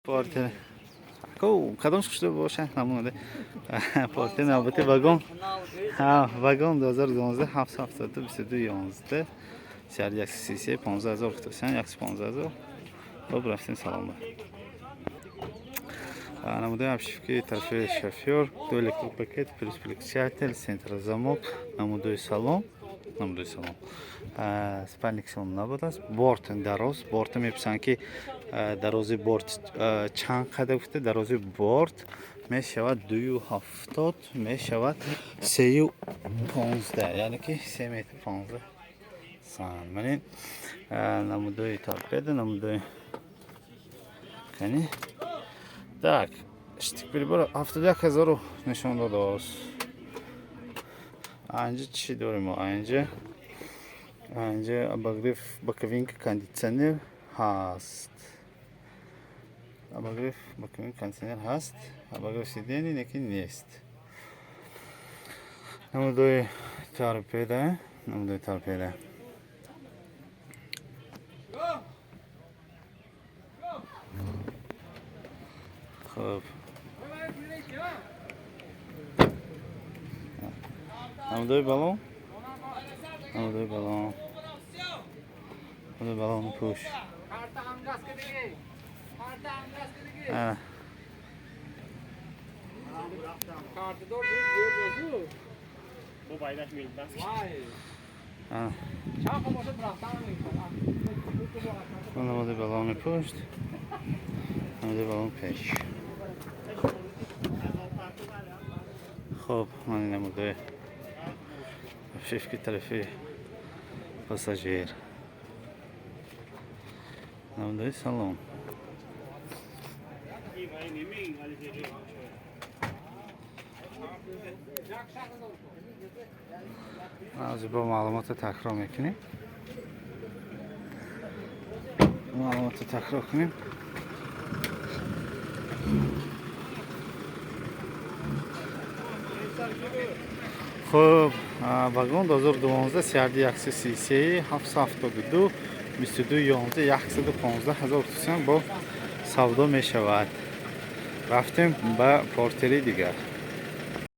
Портер кадомш хушрӯ боша, намонаде. Портер навбати вагон, вагон 2012, 772, 22, 11, сиар 133, 15 000 гуфтасян, 115 000. Хоб, рафтем салон. Намудаи обшивки тарафи шофёр, ду электропакет плюс переключатель, центрозамок. Намудои салон, намудои салон, спальник салон набудааст. Борт дароз, борта мепурсанд, ки дарози борт чанд қадар гуфта. Дарози борт мешавад 2,70, мешавад 3,15, яъне ки 3 метр 15 сан. Манин намудои торпеда, намудои кани. Так, штык прибора 71 ҳазору нишон додааст. Анҷа чӣ дорем мо? Анҷа обогрев боковинка, кондитсионер ҳаст, обогрев боковинка, кондитсионер ҳаст, обогрев сидений лекин нест. Намудои торпеда, намудои торпеда. Хуб, намудои балон, намудои балон, намудои балони пӯш. Ана. Ана. Намудои балони пушт, намудои балони пеш. Хуб, ман намудои обшивки тарафи пассажир, намудои салон. Ҳозир бо маълумотро такрор мекунем, маълумотро такрор кунем. Хуб, вагон 2012, сиарди 133, 772, 22, 11, 115 000 сум бо савдо мешавад. Рафтем ба портери дигар.